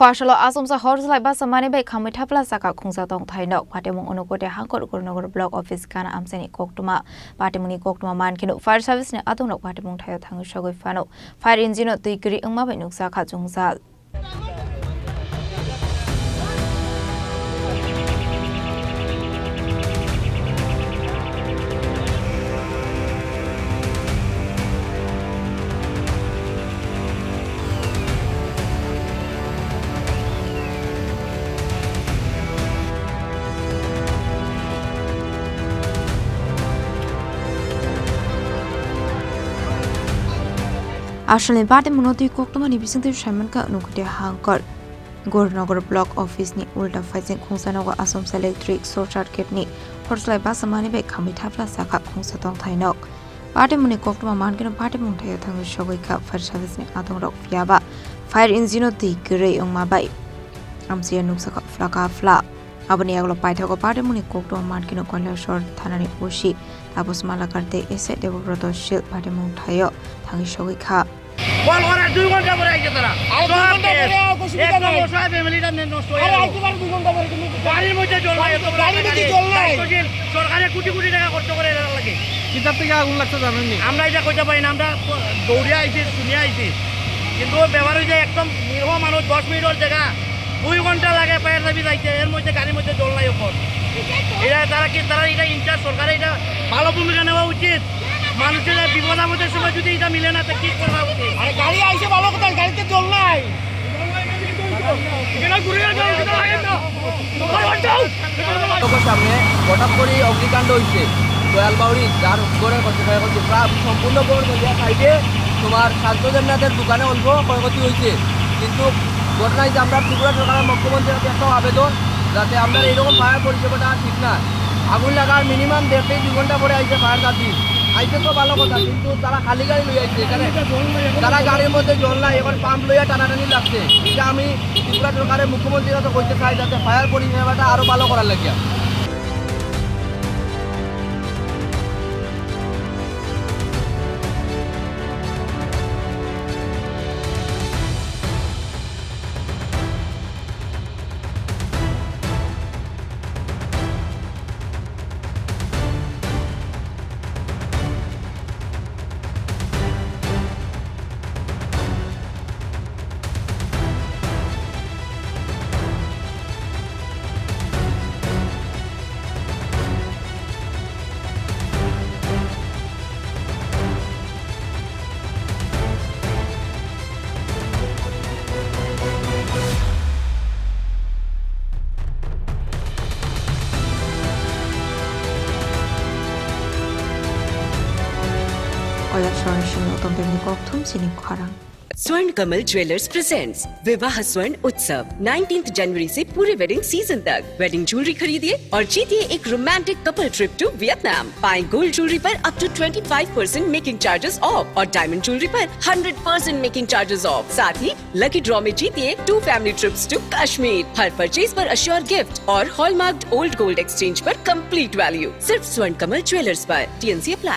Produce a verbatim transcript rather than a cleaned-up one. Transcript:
Pasalo asomsa hor slai basa mani bai khamwi thapla saka khungsa tong thai nok. Patimung Unukote Hangkor Gurunogor Block Office gana amchaini koktwma. Patimungni koktwma man kheno fire service ni adongrok patimung thaio thangwi sogwi phano. Fire engine o twi kwrwi wngma bai nuksa kha chungjal. Asalni patimungno twi koktwmani bisingtwi saimankha Unukote Hangkor. Gurunogor Block Office ni ulta phaising khungsa nogo asomsa electric short circuit ni hor slai basa mani bai khamwi thapla saka khungsa tong thai nok. Patimungni koktwma man kheno patimung thaio thangwi sogwi kha fire service ni adongrok, phiyaba fire engine o twi kwrwi wngma bai amchia nuksa kha phlaka phla. Aboni yagulo paithago patimungni koktwma man kheno Kailasor thanani O C Taposh Malakar tei S I Debobroto Shil patimung thaio thangwi sogwi kha. Call করার দুই ঘন্টা পরে আইছে তারা। আরে, দুই সব ঘন্টা শেষ। পরে আও, অসুবিধা একদম নাই। অসহায় ফ্যামিলিটা নে-, নষ্ট হয়ে আরে, গেল। আইতে পারে দুই ঘন্টা পরে, কিন্তু গাড়ির মধ্যে জল নাই, এত বড় গাড়ির মধ্যে গাড়ি। জল নাই। দায়িত্বশীল সরকারে কোটি কোটি টাকা খরচ করে এরা লাগে। কিতার থেকে আগুন লাগছে জানেননি? আমরা এটা কইতে পারি না, আমরা দৌড়িয়া আইছি, শুনিয়া আইছি। কিন্তু ব্যাপার হইছে একদম নিরীহ মানুষ, দশ মিনিটর জায়গা দুই ঘন্টা লাগে ফায়ার সার্ভিস আইতে, এর মধ্যে গাড়ির মধ্যে জল নাই ওপর। এরা তারা কি, তারা এটা ইনচার্জ, সরকারের এটা ভালো ভূমিকা নেওয়া উচিত। মানুষের এই বিপদ আপদের সময় যদি এটা মিলে না, তো কি করা উচিত? আরে গাড়ি আইছে ভালো কথা, গাড়িতে জল নাই। এটা ঘুরে গেল, এটা লাগে না। লোকের সামনে হঠাৎ করে অগ্নিকাণ্ড হয়েছে দয়ালবাউরি, যার ঘরে হচ্ছে ক্ষয়ক্ষতি প্রায় সম্পূর্ণ ঘর জ্বলিয়া খাইবে। তোমার শান্ত দেবনাথের দোকানে অল্প ক্ষয়ক্ষতি হয়েছে, কিন্তু ঘটনায় যে আমরা ত্রিপুরা সরকারের মুখ্যমন্ত্রীর কাছে একটা আবেদন, যাতে আমরা এরকম ফায়ার পরিষেবাটা আর ঠিক না। আগুন লাগার মিনিমাম দেড় থেকে দুই ঘন্টা পরে আইছে ফায়ার সার্ভিস। আইছে তো ভালো কথা, কিন্তু তারা খালি গাড়ি লই আইছে এখানে। তারা গাড়ির মধ্যে জল নাই, এখন পাম্প লইয়া টানাটানি লাগছে। এটা আমি ত্রিপুরা সরকারের মুখ্যমন্ত্রীর কাছে কইতে চাই, যাতে ফায়ার পরিষেবাটা আরো ভালো করার লাগিয়া। Oya Swarnasini Uttam Devni Kokthum sini Kharang. स्वर्ण कमल ज्वेलर्स प्रेजेंट्स विवाह स्वर्ण उत्सव, नाइनटीन्थ जनवरी से पूरे वेडिंग सीजन तक। वेडिंग ज्वेलरी खरीदिए और जीतिए एक romantic couple trip to Vietnam. पाएं गोल्ड ज्वेलरी पर up to twenty five percent making charges off और डायमंड ज्वेलरी पर hundred percent making charges off. साथ ही लकी ड्रॉ में जीतिए two family trips to Kashmir. हर परचेज पर अश्योर गिफ्ट और हॉलमार्क्ड ओल्ड गोल्ड एक्सचेंज पर कंप्लीट वैल्यू। सिर्फ स्वर्ण कमल ज्वेलर्स पर। T&C apply.